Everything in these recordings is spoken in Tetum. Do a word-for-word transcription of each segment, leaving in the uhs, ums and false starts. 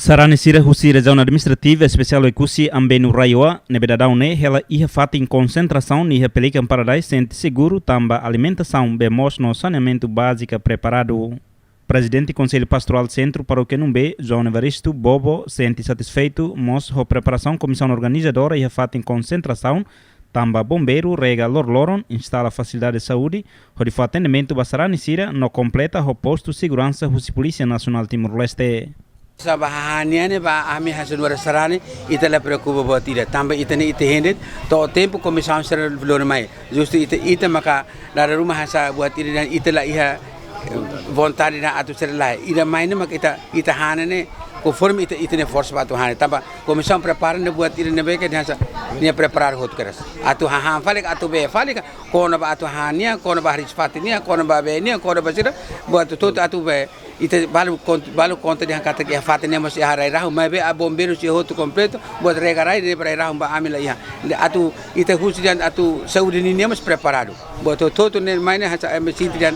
Sarani sira husi Rejiaun Administrativa Espesiál Oekusi Ambenu Raioa ne'ebé daudaun ne'e hela iha fatin konsentrasaun iha Pelican Paradise sente seguru tanba alimentasaun, bee moos no saneamentu bázika preparadu. Prezidente Konsellu Pastorál Sentru Parókia Numbei, João Evaristo Bobo, sente satisfeitu mós ho preparasaun komisaun organizadora iha fatin konsentrasaun, tanba bombeiru rega loroloron, instala fasilidade saúde hodi fó atendimentu ba sarani sira no kompleta ho postu seguransa husi Polísia Nasionál Timor-Leste. Sá ba hahán nian ne'e ba ami hanesan nu'udar sarani, ita la preokupa buat ida. Tanba ita ne'e ita hende, to'o tempu komisaun sira lori mai. Justu ita, ita maka dada ruma hanesan buat ida dehan ita la iha, eh, vontade dehan atu sira la. Ida mai ne'e maka ita, ita hahán ne'e konforme ita, ita-nia forsa ba atu hahán. Tanba komisaun prepara ne'e buat ida ne'ebé ke dehan hanesan nia preparadu hotu kedas. Atu hahán fali ka, atu bee fali ka, kona-ba atu hahán nian, kona-ba hariis-fatin nian, kona-ba bee nian, kona-ba sira, buat hotu-hotu atu bee. Ita balu kont-, balu konta dehan katak iha fatin ne'e mós iha rai-rahun, maibé bombeiru sira hotu kompletu, buat rega rai, ne'e rai-rahun ba ami la iha. Ne'e atu ita husu dehan atu saúde nian ne'e mós preparadu. Buat hotu-hotu ne'e mai ne'e hanesan ami sente dehan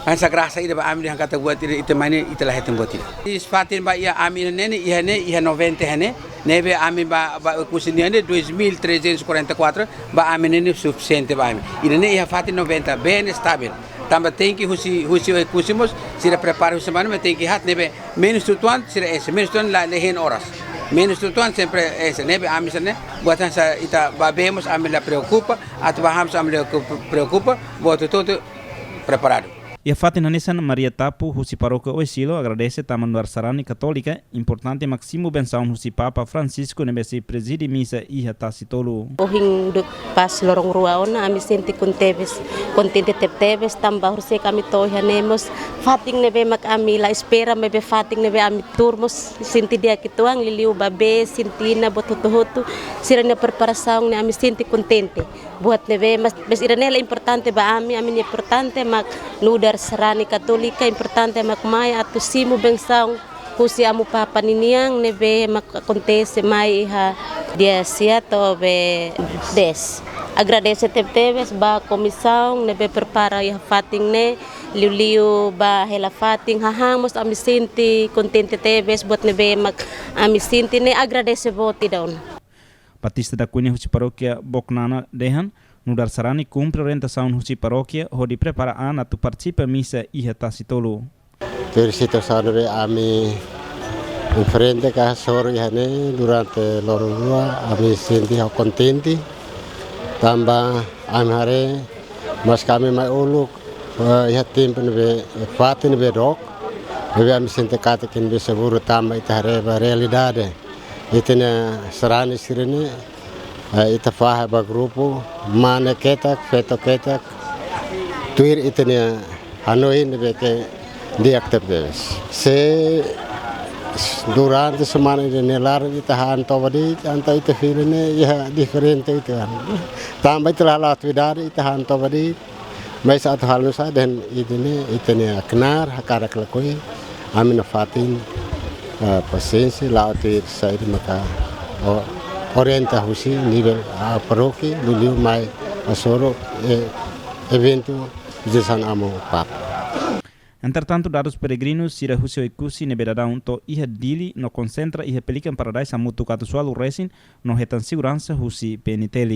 hanesan grasa ida ba ami dehan katak buat ida ita mai ne'e ita la hetan buat ida. Hariis-fatin ba iha ami ne'e, iha ne'e, iha noventa iha ne'e, ne'ebé ami ba, ba Oekusi nian ne'e dois mil trezentos e quarenta e quatro, ba ami ne'e ne'e sufisiente ba ami. Ida ne'e iha fatin noventa, bee ne'e estavel. Tanba tenke husi, husi Oekusi mós, sira prepara husi mana, mas tenke haat ne'ebé menus flutuante, sira enxe, menus flutuante la, la hein oras. Menus flutuante sempre enxe, ne'ebé ami sira ne'e, buat hanesan ita ba bee mós ami la preokupa, atu ba hahán mós ami la preokupa, buat hotu-hotu preparadu. Iha fatin hanesan, Maria Tapu husi Parókia Oesilo agradese tanba nu'udar sarani katólika, importante mak simu bensaun husi Papa Francisco ne'ebé sei prezide misa iha Tasitolu. Ohin duni pas loron rua ona, ami sente kontente, kontente tebetebes, tanba horisehik ami to'o iha ne'e mós fatin ne'ebé mak ami la espera, maibé fatin ne'ebé ami tuur mós sente di'ak uitoan, liuliu ba bee, sente inan, buat hotu-hotu, sira-nia preparasaun ne'e ami sente kontente. Buat ne'ebé, mas, mas ida ne'e la importante ba ami, ami-nia importante mak nu'udar sarani katólika, importante mak mai atu simu bensaun husi Amu Papa ninian ne'ebé mak akontese mai iha dia sia to'o be dez. Agradese tebetebes ba komisaun ne'ebé prepara iha fatin ne'e, liuliu ba hela fatin, hahán mós ami sente kontente tebes, buat ne'ebé mak ami sente ne'e agradese boot ida ona. Batista da Cunha husi Parókia Boknana dehan, nu'udar sarani kumpre orientasaun husi parókia hodi prepara an atu partisipa misa iha Tasitolu. Tuir situasaun ne'ebé ami enfrenta ka hasoru iha ne'e durante loron rua, ami sente ho kontente. Tanba ami haree, maske ami mai uluk, eh, iha tempu ne'ebé, eh, fatin ne'ebé dook, maibé ami sente katak ne'ebé seguru tanba ita haree ba realidade. Ita-nia sarani sira-ne'e, eh, ita fahe ba grupu, mane ketak, feto ketak, tuir ita-nia hanoin ne'ebé ke di'ak tebetebes. Se durante semana ida-ne'e laran ita han toba de'it, entaun ita fila ne'e iha diferente uitoan. Tanba ita la halo atividade, ita han toba de'it, mais atu halo nusá dehan ida-ne'e, ita-nia knaar, hakarak lakohi, ami nafatin, eh, pasiénsia, la'o tuir saida maka, o, orienta husi nivel, ah, parókia, liuliu mai hasoru, eh, eventu, Jesan Amu Papa. Entretantu, dadus peregrinu sira husi Oekusi ne'ebé daudaun to'o iha Dili no konsentra iha Pelican Paradise hamutuk atus ualu resin no hetan seguransa husi P N T L.